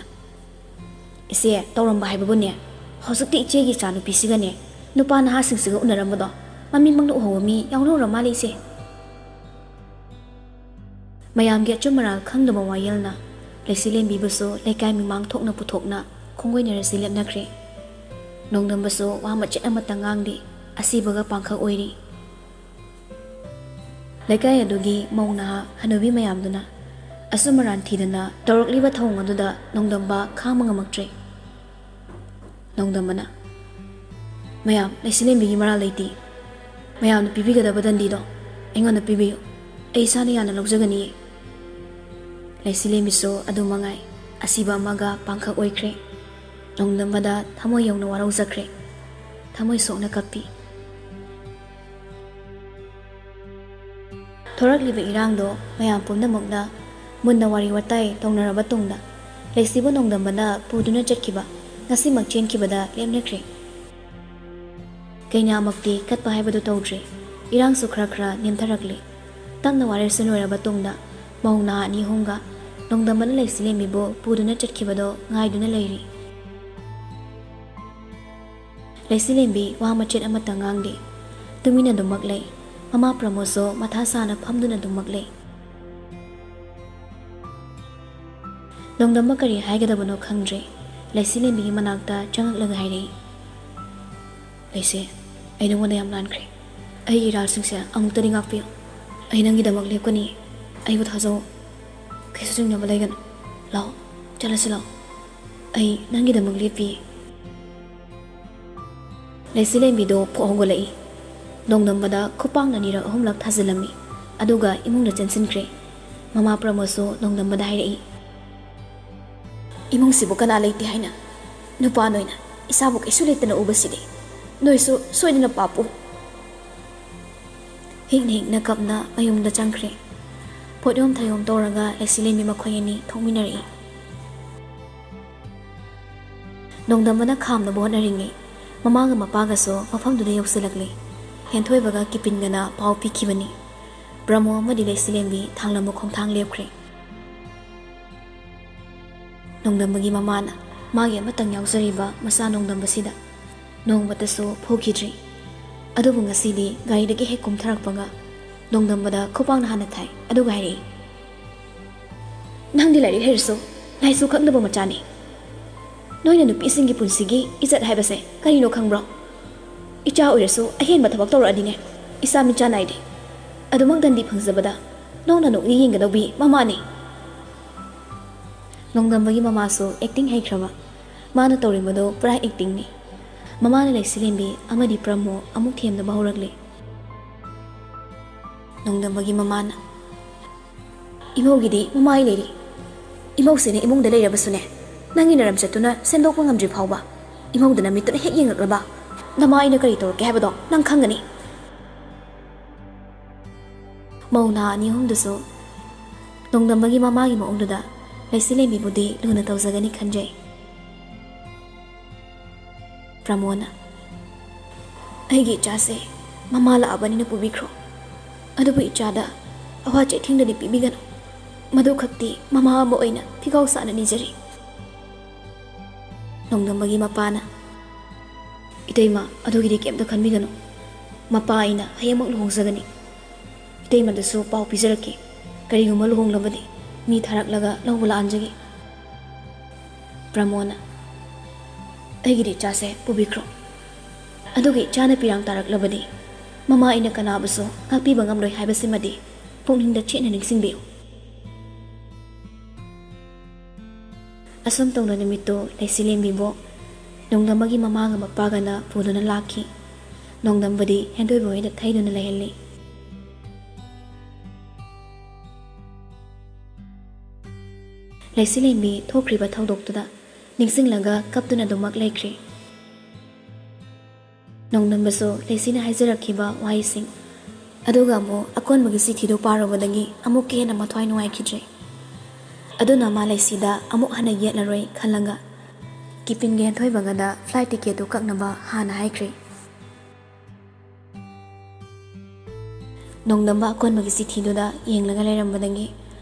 "ꯏꯆꯦ, ꯇꯧꯔꯝꯕ ꯍꯥꯏꯕꯕꯨꯅꯦ, ꯍꯧꯖꯤꯛꯇꯤ ꯏꯆꯦꯒꯤ ꯏꯆꯥꯅꯨꯄꯤꯁꯤꯒꯅꯦ ꯅꯨꯄꯥ ꯅꯍꯥꯁꯤꯡꯁꯤꯒ ꯎꯅꯔꯝꯕꯗꯣ ꯃꯃꯤꯠꯃꯛꯅ ꯎꯍꯧꯕ ꯃꯤ ꯌꯥꯎꯅꯔ ꯃꯥꯜꯂꯦ, ꯏꯆꯦ꯫" ꯃꯌꯥꯝꯒꯤ ꯑꯆꯨꯝ ꯑꯔꯥꯜ ꯈꯪꯗꯕ ꯋꯥꯌꯦꯜꯅ ꯂꯩꯁꯤꯂꯦꯝꯕꯤꯕꯨꯁꯨ ꯂꯩꯀꯥꯏ ꯃꯤꯃꯥꯡ ꯊꯣꯛꯅ ꯄꯨꯊꯣꯛꯅ ꯈꯣꯡꯒꯣꯏꯅꯔꯁꯤ ꯂꯦꯞꯅꯈ꯭ꯔꯦ꯫ ꯅꯣꯡꯗꯝꯕꯁꯨ ꯋꯥ ꯃꯆꯦꯠ ꯑꯃꯠꯇ ꯉꯥꯡꯗꯦ, ꯑꯁꯤꯕꯒ ꯄꯥꯡꯈꯛ ꯑꯣꯏꯔꯤ꯫ ꯂꯩꯀꯥꯏ ꯑꯗꯨꯒꯤ ꯃꯧ ꯅꯍꯥ ꯍꯅꯨꯕꯤ ꯃꯌꯥꯝꯗꯨꯅ ꯑꯆꯨꯝ ꯑꯔꯥꯟ ꯊꯤꯗꯅ ꯇꯧꯔꯛꯂꯤꯕ ꯊꯧꯑꯣꯡ ꯑꯗꯨꯗ ꯅꯣꯡꯗꯝꯕ ꯈꯥꯡꯕ ꯉꯝꯃꯛꯇ꯭ꯔꯦ꯫ ꯅꯣꯡꯗꯝꯕꯅ, "ꯃꯌꯥꯝ, ꯂꯩꯁꯤꯂꯦꯝꯕꯤꯒꯤ ꯃꯔꯥꯜ ꯂꯩꯇꯦ꯫ ꯃꯌꯥꯝꯅ ꯄꯤꯕꯤꯒꯗꯕ ꯗꯟꯗꯤꯗꯣ ꯑꯩꯉꯣꯟꯗ ꯄꯤꯕꯤꯌꯨ꯫ ꯑꯩ ꯏꯁꯥꯅ ꯌꯥꯅ ꯂꯧꯖꯒꯅꯤꯌꯦ꯫" ꯂꯩꯁꯤꯂꯦꯝꯕꯤꯁꯨ ꯑꯗꯨ ꯃꯉꯥꯏ, ꯑꯁꯤꯕ ꯑꯃꯒ ꯄꯥꯡꯈꯛ ꯑꯣꯏꯈ꯭ꯔꯦ꯫ ꯅꯣꯡꯗꯝꯕꯗ ꯊꯃꯣꯏ ꯌꯧꯅ ꯋꯥꯔꯧꯖꯈ꯭ꯔꯦ꯫ ꯊꯃꯣꯏ ꯁꯣꯛꯅ ꯀꯞꯄꯤ꯫ ꯊꯣꯔꯛꯂꯤꯕ ꯏꯔꯥꯡꯗꯣ ꯃꯌꯥꯝ ꯄꯨꯝꯅꯃꯛꯅ ꯃꯨꯟꯅ ꯋꯥꯔꯤ ꯋꯥꯇꯥꯏ ꯇꯧꯅꯔꯕ ꯇꯨꯡꯗ, ꯂꯩꯁꯤꯕꯨ ꯅꯣꯡꯗꯝꯕꯅ ꯄꯨꯗꯨꯅ ꯆꯠꯈꯤꯕ, ꯉꯁꯤꯃꯛ ꯆꯦꯟꯈꯤꯕꯗ ꯂꯦꯞꯅꯈ꯭ꯔꯦ꯫ ꯀꯩꯅꯥꯃꯛꯇꯤ ꯀꯠꯄ ꯍꯥꯏꯕꯗꯨ ꯇꯧꯗ꯭ꯔꯦ꯫ ꯏꯔꯥꯡꯁꯨ ꯈꯔ ꯈꯔ ꯅꯦꯝꯊꯔꯛꯂꯦ꯫ ꯇꯞꯅ ꯋꯥꯔꯦꯞꯁꯤꯟ ꯂꯣꯏꯔꯕ ꯇꯨꯡꯗ, ꯃꯧ ꯅꯍꯥ ꯑꯅꯤ ꯑꯍꯨꯝꯒ ꯅꯣꯡꯗꯝꯕꯅ ꯂꯩꯁꯤꯂꯦꯝꯕꯤꯕꯨ ꯄꯨꯗꯨꯅ ꯆꯠꯈꯤꯕꯗꯣ ꯉꯥꯏꯗꯨꯅ ꯂꯩꯔꯤ꯫ ꯂꯩꯁꯤꯂꯦꯝꯕꯤ ꯋꯥ ꯃꯆꯦꯠ ꯑꯃꯠꯇ ꯉꯥꯡꯗꯦ꯫ ꯇꯨꯃꯤꯟꯅ ꯑꯗꯨꯃꯛ ꯂꯩ꯫ ꯃꯃꯥ ꯄ꯭ꯔꯃꯣꯗꯁꯨ ꯃꯊꯥ ꯁꯥꯅ ꯐꯝꯗꯨꯅ ꯑꯗꯨꯃꯛ ꯂꯩ꯫ ꯅꯣꯡꯗꯝꯕ ꯀꯔꯤ ꯍꯥꯏꯒꯗꯕꯅꯣ ꯈꯪꯗ꯭ꯔꯦ꯫ ꯂꯩꯁꯤꯂꯦꯝꯕꯤꯒꯤ ꯃꯅꯥꯛꯇ ꯆꯪꯉꯛꯂꯒ ꯍꯥꯏꯔꯛꯏ, "ꯂꯩꯁꯤ, ꯑꯩ ꯅꯉꯣꯟꯗ ꯌꯥꯝ ꯂꯥꯟꯈ꯭ꯔꯦ꯫ ꯑꯩꯒꯤ ꯏꯔꯥꯜꯁꯤꯡꯁꯦ ꯑꯃꯨꯛꯇꯗꯤ ꯉꯥꯛꯄꯤꯌꯨ꯫ ꯑꯩ ꯅꯪꯒꯤꯗꯃꯛ ꯂꯦꯞꯀꯅꯤ꯫ ꯑꯩꯕꯨ ꯊꯥꯖꯧ꯫ ꯀꯩꯁꯨ ꯆꯤꯡꯅꯕ ꯂꯩꯒꯅꯨ꯫ ꯂꯥꯛꯑꯣ, ꯆꯠꯂꯁꯤ ꯂꯥꯛꯑꯣ꯫ ꯑꯩ ꯅꯪꯒꯤꯗꯃꯛ ꯂꯦꯞꯄꯤ꯫ ꯂꯩꯆꯤꯂꯦꯝꯕꯤꯗꯣ ꯐꯨꯛ ꯍꯧꯒꯠꯂꯛꯏ꯫ ꯅꯣꯡꯗꯝꯕꯗ ꯈꯨꯄꯥꯛꯅ ꯑꯅꯤꯔꯛ ꯑꯍꯨꯝꯂꯛ ꯊꯥꯖꯤꯜꯂꯝꯃꯤ꯫ ꯑꯗꯨꯒ ꯏꯃꯨꯡꯗ ꯆꯦꯟꯁꯤꯟꯈ꯭ꯔꯦ꯫ ꯃꯃꯥ ꯄ꯭ꯔꯃꯣꯗꯁꯨ ꯅꯣꯡꯗꯝꯕꯗ ꯍꯥꯏꯔꯛꯏ, "ꯏꯃꯨꯡꯁꯤꯕꯨ ꯀꯅꯥ ꯂꯩꯇꯦ ꯍꯥꯏꯅ? ꯅꯨꯄꯥ ꯅꯣꯏꯅ ꯏꯆꯥꯕꯨ ꯀꯩꯁꯨ ꯂꯩꯇꯅ ꯎꯕꯁꯤꯗꯤ ꯅꯣꯏꯁꯨ ꯁꯣꯏꯗꯅ ꯄꯥꯞꯄꯨ꯫" ꯍꯤꯛꯅ ꯍꯤꯛꯅ ꯀꯞꯅ ꯃꯌꯨꯝꯗ ꯆꯪꯈ꯭ꯔꯦ꯫ ꯄꯣꯠꯌꯣꯝ ꯊꯌꯣꯝ ꯇꯧꯔꯒ ꯂꯩꯆꯤꯂꯦꯝꯕꯤ ꯃꯈꯣꯏ ꯑꯅꯤ ꯊꯣꯛꯃꯤꯟꯅꯔꯛꯏ꯫ ꯅꯣꯡꯗꯝꯕꯅ ꯈꯥꯝꯅꯕ ꯍꯣꯠꯅꯔꯤꯉꯩ, ꯃꯃꯥꯒ ꯃꯄꯥꯒꯁꯨ ꯃꯐꯝꯗꯨꯗ ꯌꯧꯁꯤꯜꯂꯛꯂꯦ꯫ ꯍꯦꯟꯊꯣꯏꯕꯒ ꯀꯤꯄꯤꯟꯒꯅ ꯄꯥꯎ ꯄꯤꯈꯤꯕꯅꯤ꯫ ꯄ꯭ꯔꯃꯣ ꯑꯃꯗꯤ ꯂꯩꯆꯤꯂꯦꯝꯕꯤ ꯊꯥꯡꯂꯝꯕ ꯈꯣꯡꯊꯥꯡ ꯂꯦꯞꯈ꯭ꯔꯦ꯫ ꯅꯣꯡꯗꯝꯕꯒꯤ ꯃꯃꯥꯅ ꯃꯥꯒꯤ ꯑꯃꯇꯪ ꯌꯥꯎꯖꯔꯤꯕ ꯃꯆꯥ ꯅꯣꯡꯗꯝꯕꯁꯤꯗ ꯅꯣꯡꯃꯇꯁꯨ ꯐꯨꯈꯤꯗ꯭ꯔꯤ꯫ ꯑꯗꯨꯕꯨ ꯉꯁꯤꯗꯤ ꯒꯥꯔꯤꯗꯒꯤ ꯍꯦꯛ ꯀꯨꯝꯊꯔꯛꯄꯒ ꯅꯣꯡꯗꯝꯕꯗ ꯈꯨꯄꯥꯛꯅ ꯍꯥꯟꯅ ꯊꯥꯏ, ꯑꯗꯨꯒ ꯍꯥꯏꯔꯛꯏ, "ꯅꯪꯗꯤ ꯂꯥꯏꯔꯤꯛ ꯍꯩꯔꯁꯨ ꯂꯥꯏꯁꯨ ꯈꯪꯗꯕ ꯃꯆꯥꯅꯤ꯫ ꯅꯣꯏꯅ ꯅꯨꯄꯤꯁꯤꯡꯒꯤ ꯄꯨꯟꯁꯤꯒꯤ ꯏꯖꯠ ꯍꯥꯏꯕꯁꯦ ꯀꯔꯤꯅꯣ ꯈꯪꯕ꯭ꯔꯣ? ꯏꯆꯥ ꯑꯣꯏꯔꯁꯨ ꯑꯍꯦꯟꯕ ꯊꯕꯛ ꯇꯧꯔꯛꯑꯗꯤꯅꯦ, ꯏꯆꯥ ꯃꯤꯆꯥ ꯅꯥꯏꯗꯦ꯫ ꯑꯗꯨꯃꯛ ꯗꯟꯗꯤ ꯐꯪꯖꯕꯗ ꯅꯣꯡꯅ ꯅꯣꯛꯅꯤ ꯌꯦꯡꯒꯗꯧꯕꯤ ꯃꯃꯥꯅꯤ꯫" ꯅꯣꯡꯗꯝꯕꯒꯤ ꯃꯃꯥꯁꯨ ꯑꯦꯛꯇꯤꯡ ꯍꯩꯈ꯭ꯔꯕ꯫ ꯃꯥꯅ ꯇꯧꯔꯤꯕꯗꯣ ꯄꯨꯔꯥ ꯑꯦꯛꯇꯤꯡꯅꯤ꯫ ꯃꯃꯥꯅ ꯂꯩꯆꯤꯂꯦꯝꯕꯤ ꯑꯃꯗꯤ ꯄ꯭ꯔꯃꯣ ꯑꯃꯨꯛ ꯊꯦꯝꯅꯕ ꯍꯧꯔꯛꯂꯦ꯫ ꯅꯣꯡꯗꯝꯕꯒꯤ ꯃꯃꯥꯅ, "ꯏꯃꯧꯒꯤꯗꯤ ꯃꯃꯥꯏ ꯂꯩꯔꯤ꯫ ꯏꯃꯧꯁꯤꯅ ꯏꯃꯨꯡꯗ ꯂꯩꯔꯕꯁꯨꯅꯦ, ꯅꯪꯒꯤ ꯅꯔꯝꯆꯠꯇꯨꯅ ꯁꯦꯝꯗꯣꯛꯄ ꯉꯝꯗ꯭ꯔꯤ ꯐꯥꯎꯕ ꯏꯃꯧꯗ ꯅꯃꯤꯠꯇꯨꯅ ꯍꯦꯛ ꯌꯦꯡꯂꯛꯂꯕ ꯅꯃꯥꯏꯅ ꯀꯔꯤ ꯇꯧꯔꯛꯀꯦ ꯍꯥꯏꯕꯗꯣ ꯅꯪ ꯈꯪꯒꯅꯤ꯫" ꯃꯧ ꯅꯍꯥ ꯑꯅꯤ ꯑꯍꯨꯝꯗꯨꯁꯨ ꯅꯣꯡꯗꯝꯕꯒꯤ ꯃꯃꯥꯒꯤ ꯃꯑꯣꯡꯗꯨꯗ ꯂꯩꯆꯤꯂꯦꯝꯕꯤꯕꯨꯗꯤ ꯂꯨꯅ ꯇꯧꯖꯒꯅꯤ ꯈꯟꯖꯩ꯫ ꯄ꯭ꯔꯃꯣꯅ, "ꯑꯩꯒꯤ ꯏꯆꯥꯁꯦ ꯃꯃꯥ ꯂꯥꯛꯑꯕꯅꯤꯅ ꯄꯨꯕꯤꯈ꯭ꯔꯣ꯫ ꯑꯗꯨꯕꯨ ꯏꯆꯥꯗ ꯑꯋꯥ ꯆꯩꯊꯦꯡꯗꯗꯤ ꯄꯤꯕꯤꯒꯅꯨ꯫ ꯃꯗꯨ ꯈꯛꯇꯤ ꯃꯃꯥ ꯑꯃ ꯑꯣꯏꯅ ꯐꯤꯒꯥꯎ ꯁꯥꯅ ꯅꯤꯖꯔꯤ꯫" ꯅꯣꯡꯗꯝꯕꯒꯤ ꯃꯄꯥꯅ, "ꯏꯇꯩꯃ, ꯑꯗꯨꯒꯤꯗꯤ ꯀꯩꯝꯇ ꯈꯟꯕꯤꯒꯅꯨ꯫ ꯃꯄꯥ ꯑꯩꯅ ꯍꯌꯦꯡꯃꯛ ꯂꯨꯍꯣꯡꯖꯒꯅꯤ꯫ ꯏꯇꯩꯃꯗꯁꯨ ꯄꯥꯎ ꯄꯤꯖꯔꯛꯀꯦ꯫ ꯀꯔꯤꯒꯨꯝꯕ ꯂꯨꯍꯣꯡꯂꯕꯗꯤ ꯃꯤ ꯊꯥꯔꯛꯂꯒ ꯂꯧꯕ ꯂꯥꯛꯍꯟꯖꯒꯦ꯫" ꯄ꯭ꯔꯃꯣꯅ, "ꯑꯩꯒꯤꯗꯤ ꯏꯆꯥꯁꯦ ꯄꯨꯕꯤꯈ꯭ꯔꯣ꯫ ꯑꯗꯨꯒ ꯏꯆꯥꯅ ꯄꯤꯔꯥꯡ ꯇꯥꯔꯛꯂꯕꯗꯤ ꯃꯃꯥ ꯑꯩꯅ ꯀꯅꯥꯕꯨꯁꯨ ꯉꯥꯛꯄꯤꯕ ꯉꯝꯂꯣꯏ ꯍꯥꯏꯕꯁꯤꯃꯗꯤ ꯄꯨꯛꯅꯤꯡꯗ ꯆꯦꯠꯅ ꯅꯤꯡꯁꯤꯡꯕꯤꯌꯨ꯫ ꯑꯁꯨꯝ ꯇꯧꯅ ꯅꯨꯃꯤꯠꯇꯨ ꯂꯩꯁꯤꯂꯦꯝꯕꯤꯕꯨ ꯅꯣꯡꯗꯝꯕꯒꯤ ꯃꯃꯥꯒ ꯃꯄꯥꯒꯅ ꯄꯨꯗꯨꯅ ꯂꯥꯛꯈꯤ꯫ ꯅꯣꯡꯗꯝꯕꯗꯤ ꯍꯦꯟꯊꯣꯏꯕ ꯍꯣꯏꯗ ꯊꯩꯗꯨꯅ ꯂꯩꯍꯜꯂꯤ꯫ ꯂꯩꯁꯤꯂꯦꯝꯕꯤ ꯊꯣꯛꯈ꯭ꯔꯤꯕ ꯊꯧꯗꯣꯛꯇꯨꯗ ꯅꯤꯡꯁꯤꯡꯂꯒ ꯀꯞꯇꯨꯅ ꯑꯗꯨꯃꯛ ꯂꯩꯈ꯭ꯔꯤ꯫ ꯅꯣꯡꯗꯝꯕꯁꯨ ꯂꯩꯁꯤꯅ ꯍꯥꯏꯖꯔꯛꯈꯤꯕ ꯋꯥꯍꯩꯁꯤꯡ ꯑꯗꯨꯒ ꯑꯃꯨꯛ ꯑꯀꯣꯟꯕꯒꯤ ꯆꯤꯊꯤꯗꯨ ꯄꯥꯔꯨꯕꯗꯒꯤ ꯑꯃꯨꯛꯀ ꯍꯦꯟꯅ ꯃꯊ꯭ꯋꯥꯏ ꯅꯨꯡꯉꯥꯏꯈꯤꯗ꯭ꯔꯦ꯫ ꯑꯗꯨꯅ ꯃꯥ ꯂꯩꯁꯤꯗ ꯑꯃꯨꯛ ꯍꯟꯅ ꯌꯦꯠꯂꯔꯣꯏ ꯈꯜꯂꯒ ꯀꯤꯄꯤꯟꯒꯤ ꯍꯦꯟꯊꯣꯏꯕꯒꯗ flight ticketꯇꯨ ꯀꯛꯅꯕ ꯍꯥꯟꯅ ꯍꯥꯏꯈ꯭ꯔꯦ꯫ ꯅꯣꯡꯗꯝꯕ ꯑꯀꯣꯟꯕꯒꯤ ꯆꯤꯊꯤꯗꯨꯗ ꯌꯦꯡꯂꯒ ꯂꯩꯔꯝꯕꯗꯒꯤ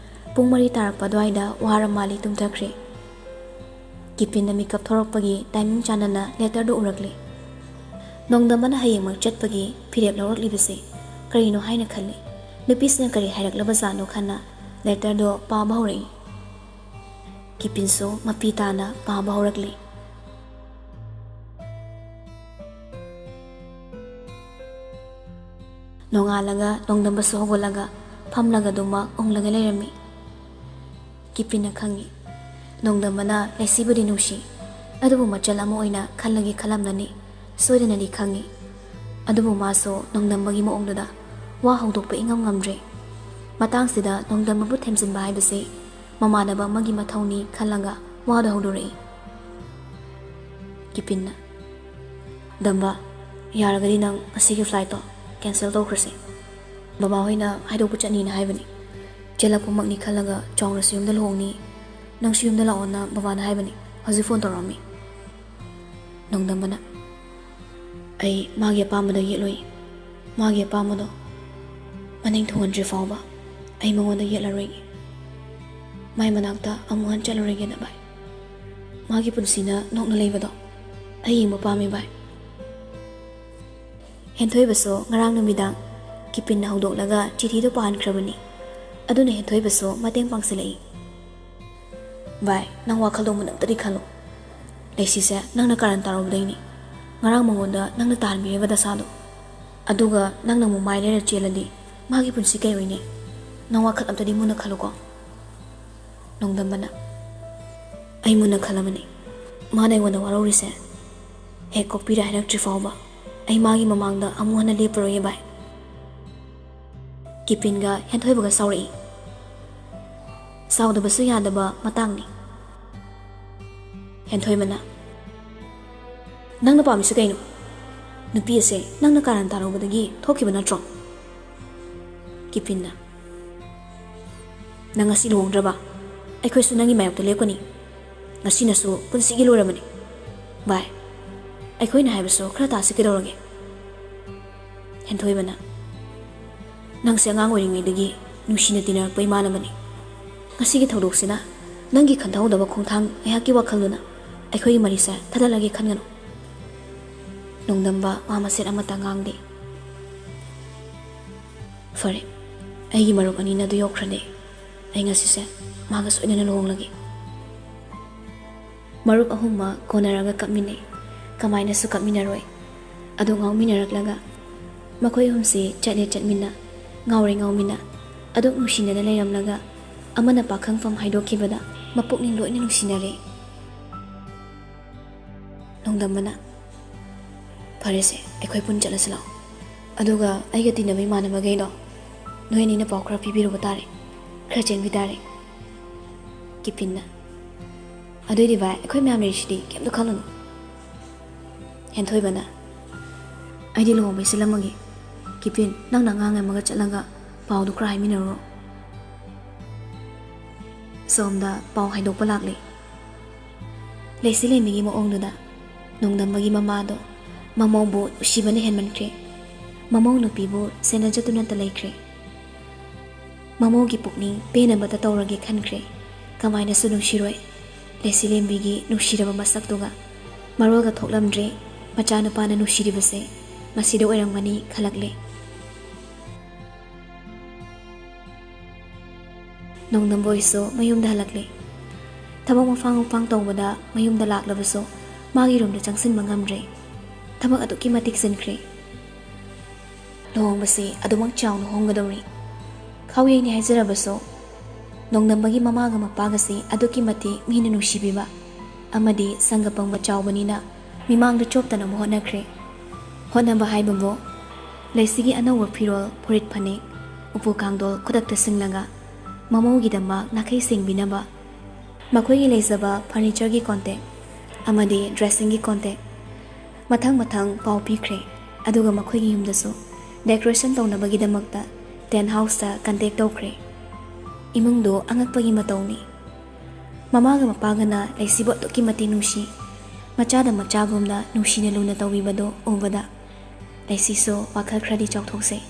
ꯄꯨꯡ ꯃꯔꯤ ꯇꯥꯔꯛꯄ ꯑꯗꯨꯋꯥꯏꯗ ꯋꯥꯔ ꯃꯥꯜꯂꯤ ꯇꯨꯝꯊꯈ꯭ꯔꯦ꯫ ꯀꯤꯄꯤꯟꯅ ꯃꯤꯀꯞ ꯊꯣꯔꯛꯄꯒꯤ timing ꯆꯥꯟꯅꯅ letterꯗꯨ ꯎꯔꯛꯂꯦ꯫ ꯅꯣꯡꯗꯝꯕꯅ ꯍꯌꯦꯡꯃꯛ ꯆꯠꯄꯒꯤ ꯐꯤꯔꯦꯞ ꯂꯧꯔꯛꯂꯤꯕꯁꯤ ꯀꯔꯤꯅꯣ ꯍꯥꯏꯅ ꯈꯜꯂꯤ꯫ ꯅꯨꯄꯤꯁꯤꯅ ꯀꯔꯤ ꯍꯥꯏꯔꯛꯂꯕꯖꯥꯠꯅꯣ ꯈꯟꯅ letterꯗꯣ ꯄꯥꯕ ꯍꯧꯔꯛꯏ꯫ ꯀꯤꯄꯤꯟꯁꯨ ꯃꯄꯤ ꯇꯥꯅ ꯄꯥꯕ ꯍꯧꯔꯛꯂꯤ꯫ ꯅꯣꯡꯉꯥꯜꯂꯒ ꯅꯣꯡꯗꯝꯕꯁꯨ ꯍꯧꯒꯠꯂꯒ ꯐꯝꯂꯒ ꯑꯗꯨꯃꯛ ꯎꯪꯂꯒ ꯂꯩꯔꯝꯃꯤ꯫ ꯀꯤꯄꯤꯟꯅ ꯈꯪꯉꯤ꯫ ꯅꯣꯡꯗꯝꯕꯅ ꯂꯩꯁꯤꯕꯨꯗꯤ ꯅꯨꯡꯁꯤ, ꯑꯗꯨꯕꯨ ꯃꯆꯜ ꯑꯃ ꯑꯣꯏꯅ ꯈꯜꯂꯒꯦ ꯈꯜꯂꯝꯂꯅꯤ꯫ ꯁꯣꯏꯗꯅꯗꯤ ꯈꯪꯉꯤ꯫ ꯑꯗꯨꯕꯨ ꯃꯥꯁꯨ ꯅꯣꯡꯗꯝꯕꯒꯤ ꯃꯑꯣꯡꯗꯨꯗ ꯋꯥ ꯍꯧꯗꯣꯛꯄ ꯏꯉꯝ ꯉꯝꯗ꯭ꯔꯦ꯫ ꯃꯇꯥꯡꯁꯤꯗ ꯅꯣꯡꯗꯝꯕꯕꯨ ꯊꯦꯝꯖꯤꯟꯕ ꯍꯥꯏꯕꯁꯤ ꯃꯃꯥꯟꯅꯕ ꯑꯃꯒꯤ ꯃꯊꯧꯅꯤ ꯈꯜꯂꯒ ꯋꯥꯗꯨ ꯍꯧꯗꯣꯔꯛꯏ꯫ ꯀꯤꯄꯤꯟꯅ, "ꯗꯝꯕ, ꯌꯥꯔꯒꯗꯤ ꯅꯪ ꯉꯁꯤꯒꯤ flightꯇꯣ cancel ꯇꯧꯈ꯭ꯔꯁꯦ꯫ ꯕꯕꯥ ꯍꯣꯏꯅ ꯍꯥꯏꯗꯣꯛꯄ ꯆꯠꯅꯤꯅ ꯍꯥꯏꯕꯅꯤ꯫ ꯆꯦꯜꯂꯛꯄꯃꯛꯅꯤ ꯈꯜꯂꯒ ꯆꯥꯎꯔꯁꯨ ꯌꯨꯝꯗ ꯂꯨꯍꯣꯡꯅꯤ꯫ ꯅꯪꯁꯨ ꯌꯨꯝꯗ ꯂꯥꯛꯑꯣꯅ ꯕꯕꯥꯅ ꯍꯥꯏꯕꯅꯤ꯫ ꯍꯧꯖꯤꯛ phone ꯇꯧꯔꯛꯑꯝꯃꯤ꯫" ꯅꯣꯡꯗꯝꯕꯅ, "ꯑꯩ ꯃꯥꯒꯤ ꯑꯄꯥꯝꯕꯗ ꯌꯦꯠꯂꯣꯏ꯫ ꯃꯥꯒꯤ ꯑꯄꯥꯝꯕꯗꯣ ꯃꯅꯤꯡ ꯊꯨꯡꯍꯟꯗ꯭ꯔꯤ ꯐꯥꯎꯕ ꯑꯩ ꯃꯉꯣꯟꯗ ꯌꯦꯠꯂꯔꯣꯏꯒꯦ꯫ ꯃꯥꯏ ꯃꯅꯥꯛꯇ ꯑꯃꯨꯛ ꯍꯟ ꯆꯠꯂꯔꯣꯏꯒꯦ ꯗꯝꯕ꯫ ꯃꯥꯒꯤ ꯄꯨꯟꯁꯤꯅ ꯅꯣꯛꯅ ꯂꯩꯕꯗꯣ ꯑꯩ ꯌꯦꯡꯕ ꯄꯥꯝꯃꯤ ꯚꯥꯏ꯫" ꯍꯦꯟꯊꯣꯏꯕꯁꯨ ꯉꯔꯥꯡ ꯅꯨꯃꯤꯗꯥꯡ ꯀꯤꯄꯤꯟꯅ ꯍꯧꯗꯣꯛꯂꯒ ꯆꯤꯊꯤꯗꯨ ꯄꯥꯍꯟꯈ꯭ꯔꯕꯅꯤ꯫ ꯑꯗꯨꯅ ꯍꯦꯟꯊꯣꯏꯕꯁꯨ ꯃꯇꯦꯡ ꯄꯥꯡꯁꯤꯜꯂꯛꯏ꯫ "ꯚꯥꯏ, ꯅꯪ ꯋꯥꯈꯜꯗꯣ ꯃꯨꯟꯅ ꯑꯝꯇꯗꯤ ꯈꯜꯂꯣ꯫ ꯂꯩꯁꯤꯁꯦ ꯅꯪꯅ ꯀꯥꯔꯟ ꯇꯥꯔꯨꯕꯗꯩꯅꯤ꯫ ꯉꯔꯥꯡ ꯃꯉꯣꯟꯗ ꯅꯪꯅ ꯇꯥꯍꯟꯕꯤꯔꯤꯕ ꯗꯁꯥꯗꯣ꯫ ꯑꯗꯨꯒ ꯅꯪꯅ ꯑꯃꯨꯛ ꯃꯥꯏ ꯂꯩꯔ ꯆꯦꯜꯂꯗꯤ ꯃꯥꯒꯤ ꯄꯨꯟꯁꯤ ꯀꯩ ꯑꯣꯏꯅꯤ? ꯅꯪ ꯋꯥꯈꯜ ꯑꯝꯇꯗꯤ ꯃꯨꯟꯅ ꯈꯜꯂꯨꯀꯣ꯫ ꯅꯣꯡꯗꯝꯕꯅ, "ꯑꯩ ꯃꯨꯟꯅ ꯈꯜꯂꯕꯅꯤ꯫ ꯃꯥꯅ ꯑꯩꯉꯣꯟꯗ ꯋꯥꯔꯧꯔꯤꯁꯦ ꯍꯦꯛ ꯀꯣꯛꯄꯤꯔ ꯍꯥꯏꯔꯛꯇ꯭ꯔꯤ ꯐꯥꯎꯕ ꯑꯩ ꯃꯥꯒꯤ ꯃꯃꯥꯡꯗ ꯑꯃꯨꯛ ꯍꯟꯅ ꯂꯦꯞꯄꯔꯣꯏꯌꯦ ꯚꯥꯏ"꯫ ꯀꯤꯄꯤꯟꯒ ꯍꯦꯟꯊꯣꯏꯕꯒ ꯁꯥꯎꯔꯛꯏ꯫ ꯁꯥꯎꯗꯕꯁꯨ ꯌꯥꯗꯕ ꯃꯇꯥꯡꯅꯤ꯫ ꯍꯦꯟꯊꯣꯏꯕꯅ, "ꯅꯪꯅ ꯄꯥꯝꯃꯤꯁꯤ ꯀꯩꯅꯣ? ꯅꯨꯄꯤ ꯑꯁꯦ ꯅꯪꯅ ꯀꯥꯔꯟ ꯇꯥꯔꯨꯕꯗꯒꯤ ꯊꯣꯛꯈꯤꯕ ꯅꯠꯇ꯭ꯔꯣ?" ꯀꯤꯄꯤꯟꯅ, "ꯅꯪ ꯉꯁꯤ ꯂꯨꯍꯣꯡꯗ꯭ꯔꯕ? ꯑꯩꯈꯣꯏꯁꯨ ꯅꯪꯒꯤ ꯃꯥꯌꯣꯛꯇ ꯂꯦꯞꯀꯅꯤ꯫ ꯉꯁꯤꯅꯁꯨ ꯄꯨꯟꯁꯤꯒꯤ ꯂꯣꯏꯔꯕꯅꯤ꯫ ꯚꯥꯏ, ꯑꯩꯈꯣꯏꯅ ꯍꯥꯏꯕꯁꯨ ꯈꯔ ꯇꯥꯁꯤ ꯀꯩꯗꯧꯔꯒꯦ?" ꯍꯦꯟꯊꯣꯏꯕꯅ, "ꯅꯪꯁꯦ ꯑꯉꯥꯡ ꯑꯣꯏꯔꯤꯉꯩꯗꯒꯤ ꯅꯨꯡꯁꯤꯅ ꯇꯤꯟꯅꯔꯛꯄ ꯏꯃꯥꯟꯅꯕꯅꯤ꯫ ꯉꯁꯤꯒꯤ ꯊꯧꯗꯣꯛꯁꯤꯅ ꯅꯪꯒꯤ ꯈꯟꯊꯍꯧꯗꯕ ꯈꯣꯡꯊꯥꯡ ꯉꯥꯏꯍꯥꯛꯀꯤ ꯋꯥꯈꯜꯗꯨꯅ ꯑꯩꯈꯣꯏꯒꯤ ꯃꯔꯤꯁꯦ ꯊꯗꯠꯂꯒꯦ ꯈꯟꯒꯅꯨ"꯫ ꯅꯣꯡꯗꯝꯕ ꯃꯥ ꯃꯁꯦꯟ ꯑꯃꯠꯇ ꯉꯥꯡꯗꯦ꯫ "ꯐꯔꯦ, ꯑꯩꯒꯤ ꯃꯔꯨꯞ ꯑꯅꯤꯅ ꯑꯗꯨ ꯌꯣꯛꯈ꯭ꯔꯗꯤ ꯑꯩ ꯉꯁꯤꯁꯦ ꯃꯥꯒ ꯁꯣꯏꯗꯅ ꯂꯨꯍꯣꯡꯂꯒꯦ"꯫ ꯃꯔꯨꯞ ꯑꯍꯨꯝꯃꯛ ꯀꯣꯟꯅꯔꯒ ꯀꯞꯃꯤꯟꯅꯩ꯫ ꯀꯃꯥꯏꯅꯁꯨ ꯀꯞꯃꯤꯟꯅꯔꯣꯏ? ꯑꯗꯨ ꯉꯥꯎꯃꯤꯟꯅꯔꯛꯂꯒ ꯃꯈꯣꯏ ꯑꯍꯨꯝꯁꯤ ꯆꯠꯂꯦ ꯆꯠꯃꯤꯟꯅ, ꯉꯥꯎꯔꯦ ꯉꯥꯎꯃꯤꯟꯅ, ꯑꯗꯨꯛ ꯅꯨꯡꯁꯤꯅꯅ ꯂꯩꯔꯝꯂꯒ ꯑꯃꯅ ꯄꯥꯈꯪꯐꯝ ꯍꯥꯏꯗꯣꯛꯈꯤꯕꯗ ꯃꯄꯨꯛꯅꯤꯡ ꯂꯣꯏꯅ ꯅꯨꯡꯁꯤꯅꯔꯦ꯫ ꯅꯣꯡꯗꯝꯕꯅ, "ꯐꯔꯦꯁꯦ, ꯑꯩꯈꯣꯏ ꯄꯨꯟ ꯆꯠꯂꯁꯤ ꯂꯥꯛꯑꯣ꯫ ꯑꯗꯨꯒ ꯑꯩꯒ ꯇꯤꯟꯅꯕ ꯏꯃꯥꯟꯅꯕꯈꯩꯗꯣ ꯅꯣꯏ ꯑꯅꯤꯅ ꯄꯥꯎ ꯈꯔ ꯄꯤꯕꯤꯔꯨꯕ ꯇꯥꯔꯦ, ꯈꯔ ꯆꯦꯟꯕꯤ ꯇꯥꯔꯦ"꯫ ꯀꯤꯄꯤꯟꯅ, "ꯑꯗꯨꯏꯗꯤ ꯚꯥꯏ, ꯑꯩꯈꯣꯏ ꯃꯌꯥꯝ ꯂꯩꯔꯤꯁꯤꯗꯤ, ꯀꯩꯝꯇ ꯈꯜꯂꯨꯅꯨ"꯫ ꯍꯦꯟꯊꯣꯏꯕꯅ, "ꯑꯩꯗꯤ ꯂꯨꯍꯣꯡꯕꯩ ꯁꯤꯜꯂꯝꯃꯒꯦ꯫ ꯀꯤꯄꯤꯟ, ꯅꯪꯅ ꯑꯉꯥꯡ ꯑꯃꯒ ꯆꯠꯂꯒ ꯄꯥꯎꯗꯨ ꯈꯔ ꯍꯥꯏꯃꯤꯟꯅꯔꯨꯔꯣ"꯫ ꯁꯣꯝꯗ ꯄꯥꯎ ꯍꯥꯏꯗꯣꯛꯄ ꯂꯥꯛꯂꯦ꯫ ꯂꯩꯁꯤ ꯂꯩꯃꯤꯒꯤ ꯃꯑꯣꯡꯗꯨꯗ ꯅꯣꯡꯗꯝꯕꯒꯤ ꯃꯃꯥꯗꯣ ꯃꯃꯧꯕꯨ ꯅꯨꯡꯁꯤꯕꯅ ꯍꯦꯟꯃꯟꯈ꯭ꯔꯦ꯫ ꯃꯃꯧ ꯅꯨꯄꯤꯕꯨ ꯁꯦꯟꯅꯖꯗꯨꯅꯇ ꯂꯩꯈ꯭ꯔꯦ꯫ ꯃꯃꯧꯒꯤ ꯄꯨꯛꯅꯤꯡ ꯄꯦꯟꯅꯕꯇ ꯇꯧꯔꯒꯦ ꯈꯟꯈ꯭ꯔꯦ꯫ ꯀꯃꯥꯏꯅꯁꯨ ꯅꯨꯡꯁꯤꯔꯣꯏ꯫ ꯂꯩꯁꯤ ꯂꯦꯝꯕꯤꯒꯤ ꯅꯨꯡꯁꯤꯔꯕ ꯃꯁꯛꯇꯨꯒ ꯃꯔꯣꯜꯒ ꯊꯣꯛꯂꯝꯗ꯭ꯔꯦ꯫ ꯃꯆꯥꯅꯨꯄꯥꯅ ꯅꯨꯡꯁꯤꯔꯤꯕꯁꯦ ꯃꯁꯤꯗ ꯑꯣꯏꯔꯝꯒꯅꯤ ꯈꯜꯂꯛꯂꯦ꯫ ꯅꯣꯡꯗꯝꯕꯣꯏꯁꯨ ꯃꯌꯨꯝꯗ ꯍꯜꯂꯛꯂꯦ꯫ ꯊꯕꯛ ꯃꯐꯥꯡ ꯃꯐꯥꯡ ꯇꯧꯕꯗ ꯃꯌꯨꯝꯗ ꯂꯥꯛꯂꯕꯁꯨ ꯃꯥꯒꯤ ꯔꯨꯝꯗ ꯆꯪꯁꯤꯟꯕ ꯉꯝꯗ꯭ꯔꯦ꯫ ꯊꯕꯛ ꯑꯗꯨꯛꯀꯤ ꯃꯇꯤꯛ ꯆꯤꯟꯈ꯭ꯔꯦ꯫ ꯂꯨꯍꯣꯡꯕꯁꯤ ꯑꯗꯨꯃꯛ ꯆꯥꯎꯅ ꯍꯣꯡꯒꯗꯧꯔꯤ꯫ ꯈꯥꯎꯌꯩꯅꯤ ꯍꯥꯏꯖꯔꯕꯁꯨ, ꯅꯣꯡꯗꯝꯕꯒꯤ ꯃꯃꯥꯒ ꯃꯄꯥꯒꯁꯤ ꯑꯗꯨꯛꯀꯤ ꯃꯇꯤꯛ ꯃꯤꯅ ꯅꯨꯡꯁꯤꯕꯤꯕ ꯑꯃꯗꯤ ꯁꯪꯒ ꯄꯪꯕ ꯆꯥꯎꯕꯅꯤꯅ ꯃꯤꯃꯥꯡꯗ ꯆꯣꯞꯇꯅꯕ ꯍꯣꯠꯅꯈ꯭ꯔꯦ꯫ ꯍꯣꯠꯅꯕ ꯍꯥꯏꯕꯕꯨ, ꯂꯩꯁꯤꯒꯤ ꯑꯅꯧꯕ ꯐꯤꯔꯣꯜ, ꯐꯨꯔꯤꯠ, ꯐꯅꯦꯛ, ꯎꯄꯨ ꯀꯥꯡꯗꯣꯜ ꯈꯨꯗꯛꯇ ꯁꯤꯡꯂꯒ ꯃꯃꯧꯒꯤꯗꯃꯛ ꯅꯥꯈꯩ ꯁꯦꯡꯕꯤꯅꯕ ꯃꯈꯣꯏꯒꯤ ꯂꯩꯖꯕ ꯐꯔꯅꯤꯆꯔꯒꯤ ꯀꯣꯟꯇꯦꯛ ꯑꯃꯗꯤ ꯗ꯭ꯔꯦꯁꯤꯡꯒꯤ ꯀꯣꯟꯇꯦꯛ ꯃꯊꯪ ꯃꯊꯪ ꯄꯥꯎ ꯄꯤꯈ꯭ꯔꯦ꯫ ꯑꯗꯨꯒ ꯃꯈꯣꯏꯒꯤ ꯌꯨꯝꯗꯁꯨ ꯗꯦꯀꯣꯔꯦꯁꯟ ꯇꯧꯅꯕꯒꯤꯗꯃꯛꯇ ꯇꯦꯟ ꯍꯥꯎꯁꯇ ꯀꯟꯇꯦꯛ ꯇꯧꯈ꯭ꯔꯦ꯫ ꯏꯃꯨꯡꯗꯨ ꯑꯉꯛꯄꯒꯤ ꯃꯇꯧꯅꯤ꯫ ꯃꯃꯥꯒ ꯃꯄꯥꯒꯅ ꯂꯩꯁꯤꯕꯨ ꯑꯗꯨꯛꯀꯤ ꯃꯇꯤꯛ ꯅꯨꯡꯁꯤ꯫ ꯃꯆꯥꯗ ꯃꯆꯥꯒꯨꯝꯅ ꯅꯨꯡꯁꯤꯅ ꯂꯨꯅ ꯇꯧꯕꯤꯕꯗꯨ ꯎꯕꯗ ꯂꯩꯁꯤꯁꯨ ꯋꯥꯈꯜ ꯈꯔꯗꯤ ꯆꯥꯎꯊꯣꯛꯆꯩ꯫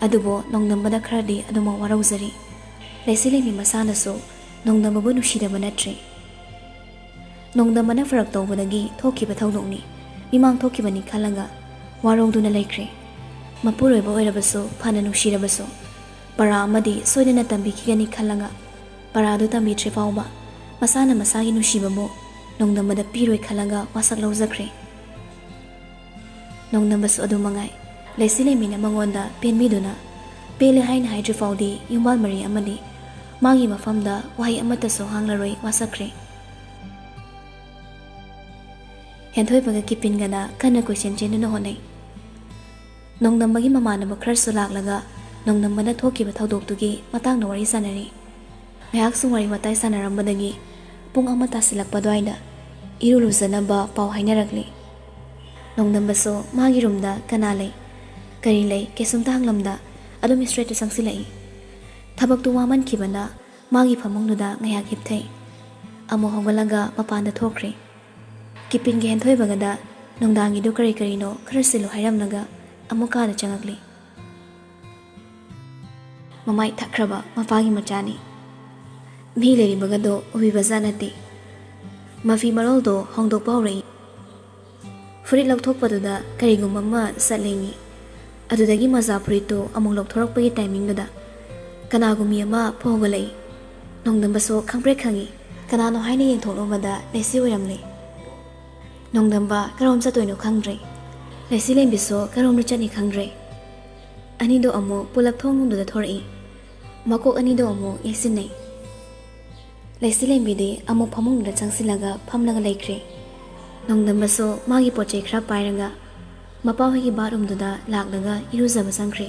ꯑꯗꯨꯕꯨ ꯅꯣꯡꯗꯝꯕꯗ ꯈꯔꯗꯤ ꯑꯗꯨꯃꯛ ꯋꯥꯔꯧꯖꯔꯤ꯫ ꯂꯩꯁꯤ ꯂꯩꯃꯤ ꯃꯁꯥꯅꯁꯨ ꯅꯣꯡꯗꯝꯕꯕꯨ ꯅꯨꯡꯁꯤꯗꯕ ꯅꯠꯇ꯭ꯔꯦ꯫ ꯅꯣꯡꯗꯝꯕꯅ ꯐꯔꯛ ꯇꯧꯕꯗꯒꯤ ꯊꯣꯛꯈꯤꯕ ꯊꯧꯗꯣꯛꯅꯤ, ꯃꯤꯃꯥꯡ ꯊꯣꯛꯈꯤꯕꯅꯤ ꯈꯜꯂꯒ ꯋꯥꯔꯧꯗꯨꯅ ꯂꯩꯈ꯭ꯔꯦ꯫ ꯃꯄꯨꯔꯣꯏꯕ ꯑꯣꯏꯔꯕꯁꯨ, ꯐꯅ ꯅꯨꯡꯁꯤꯔꯕꯁꯨ, ꯄꯔꯥ ꯑꯃꯗꯤ ꯁꯣꯏꯗꯅ ꯇꯝꯕꯤꯈꯤꯒꯅꯤ ꯈꯜꯂꯒ ꯄꯔꯥꯗꯨ ꯇꯝꯕꯤꯗ꯭ꯔꯤ ꯐꯥꯎꯕ ꯃꯁꯥꯅ ꯃꯁꯥꯒꯤ ꯅꯨꯡꯁꯤꯕꯕꯨ ꯅꯣꯡꯗꯝꯕꯗ ꯄꯤꯔꯣꯏ ꯈꯜꯂꯒ ꯋꯥꯁꯛ ꯂꯧꯖꯈ꯭ꯔꯦ꯫ ꯅꯣꯡꯗꯝꯕꯁꯨ ꯑꯗꯨ ꯃꯉꯥꯏ꯫ ꯂꯩꯁꯤ ꯂꯩꯃꯤꯅ ꯃꯉꯣꯟꯗ ꯄꯦꯟꯕꯤꯗꯨꯅ ꯄꯦꯜꯂꯦ ꯍꯥꯏꯅ ꯍꯥꯏꯗ꯭ꯔꯤ ꯐꯥꯎꯗꯤ ꯌꯨꯝꯕꯥꯜ ꯃꯔꯤ ꯑꯃꯗꯤ ꯃꯥꯒꯤ ꯃꯐꯝꯗ ꯋꯥꯍꯩ ꯑꯃꯠꯇꯁꯨ ꯍꯥꯡꯂꯔꯣꯏ ꯋꯥꯁꯛꯈ꯭ꯔꯦ꯫ ꯍꯦꯟꯊꯣꯏꯕꯒ ꯀꯤꯄꯤꯟꯒꯅ ꯀꯟꯅ ꯀꯣꯏꯆꯦꯟ ꯆꯦꯟꯗꯨꯅ ꯍꯣꯠꯅꯩ꯫ ꯅꯣꯡꯗꯝꯕꯒꯤ ꯃꯃꯥꯟꯅꯕ ꯈꯔꯁꯨ ꯂꯥꯛꯂꯒ ꯅꯣꯡꯗꯝꯕꯅ ꯊꯣꯛꯈꯤꯕ ꯊꯧꯗꯣꯛꯇꯨꯒꯤ ꯃꯇꯥꯡꯗ ꯋꯥꯔꯤ ꯁꯥꯟꯅꯔꯤ꯫ ꯉꯥꯏꯍꯥꯛ ꯁꯨꯝ ꯋꯥꯔꯤ ꯋꯥꯇꯥꯏ ꯁꯥꯟꯅꯔꯝꯕꯗꯒꯤ ꯄꯨꯡ ꯑꯃ ꯇꯥꯁꯤꯜꯂꯛꯄ ꯑꯗꯨꯋꯥꯏꯗ ꯏꯔꯨ ꯂꯨꯖꯅꯕ ꯄꯥꯎ ꯍꯥꯏꯅꯔꯛꯂꯤ꯫ ꯅꯣꯡꯗꯝꯕꯁꯨ ꯃꯥꯒꯤ ꯔꯨꯝꯗ ꯀꯅꯥ ꯂꯩ, ꯀꯔꯤ ꯂꯩ, ꯀꯩꯁꯨꯝꯇ ꯍꯪꯂꯝꯗ ꯑꯗꯨꯝ ꯏꯁꯇ꯭ꯔꯦꯠꯇ ꯆꯪꯁꯤꯜꯂꯛꯏ꯫ ꯊꯕꯛꯇꯨ ꯋꯥꯃꯟꯈꯤꯕꯅ ꯃꯥꯒꯤ ꯐꯃꯨꯡꯗꯨꯗ ꯉꯥꯏꯍꯥꯛ ꯍꯤꯞꯊꯩ꯫ ꯑꯃꯨꯛ ꯍꯧꯒꯠꯂꯒ ꯃꯄꯥꯟꯗ ꯊꯣꯛꯈ꯭ꯔꯦ꯫ ꯀꯤꯄꯤꯟꯒ ꯍꯦꯟꯊꯣꯏꯕꯒꯗ ꯅꯨꯡꯗꯥꯡꯒꯤꯗꯨ ꯀꯔꯤ ꯀꯔꯤꯅꯣ ꯈꯔ ꯁꯤꯜꯂꯨ ꯍꯥꯏꯔꯝꯂꯒ ꯑꯃꯨꯛ ꯀꯥꯗ ꯆꯪꯉꯛꯂꯤ꯫ ꯃꯃꯥꯏ ꯊꯛꯈ꯭ꯔꯕ ꯃꯄꯥꯒꯤ ꯃꯆꯥꯅꯤ꯫ ꯃꯤ ꯂꯩꯔꯤꯕꯒꯗꯣ ꯎꯕꯤꯕꯖꯥꯠ ꯅꯠꯇꯦ꯫ ꯃꯐꯤ ꯃꯔꯣꯜꯗꯣ ꯍꯣꯡꯗꯣꯛꯄ ꯍꯧꯔꯛꯏ꯫ ꯐꯨꯔꯤꯠ ꯂꯧꯊꯣꯛꯄꯗꯨꯗ ꯀꯔꯤꯒꯨꯝꯕ ꯑꯃ ꯆꯠꯂꯦꯡꯉꯤ꯫ ꯑꯗꯨꯗꯒꯤ ꯃꯖꯥ ꯐꯨꯔꯤꯠꯇꯨ ꯑꯃꯨꯛ ꯂꯧꯊꯣꯔꯛꯄꯒꯤ ꯇꯥꯏꯃꯤꯡꯗꯨꯗ ꯀꯅꯥꯒꯨꯝꯕꯤ ꯑꯃ ꯐꯥꯎꯒꯠꯂꯛꯏ꯫ ꯅꯣꯡꯗꯝꯕꯁꯨ ꯈꯪꯄ꯭ꯔꯦꯛ ꯈꯪꯉꯤ꯫ ꯀꯅꯥꯅꯣ ꯍꯥꯏꯅ ꯌꯦꯡꯊꯣꯛꯂꯨꯕꯗ ꯂꯩꯁꯤ ꯑꯣꯏꯔꯝꯂꯦ꯫ ꯅꯣꯡꯗꯝꯕ ꯀꯔꯣꯝ ꯆꯠꯇꯣꯏꯅꯣ ꯈꯪꯗ꯭ꯔꯦ꯫ ꯂꯩꯁꯤ ꯂꯦꯝꯕꯤꯁꯨ ꯀꯔꯣꯝꯗ ꯆꯠꯅꯤ ꯈꯪꯗ꯭ꯔꯦ꯫ ꯑꯅꯤꯗꯣ ꯑꯃꯨꯛ ꯄꯨꯂꯞ ꯊꯣꯡ ꯂꯣꯝꯗꯨꯗ ꯊꯣꯔꯛꯏ꯫ ꯃꯀꯣꯛ ꯑꯅꯤꯗꯣ ꯑꯃꯨꯛ ꯌꯩꯁꯤꯟꯅꯩ꯫ ꯂꯩꯆꯤꯂꯦꯝꯕꯤꯗꯤ ꯑꯃꯨꯛ ꯐꯃꯨꯡꯗꯨꯗ ꯆꯪꯁꯤꯜꯂꯒ ꯐꯝꯂꯒ ꯂꯩꯈ꯭ꯔꯦ꯫ ꯅꯣꯡꯗꯝꯕꯁꯨ ꯃꯥꯒꯤ ꯄꯣꯠ ꯆꯩ ꯈꯔ ꯄꯥꯏꯔꯒ ꯃꯄꯥꯍꯣꯏꯒꯤ ꯕꯥꯠꯔꯨꯝꯗꯨꯗ ꯂꯥꯛꯂꯒ ꯏꯔꯨꯖꯕ ꯆꯪꯈ꯭ꯔꯦ꯫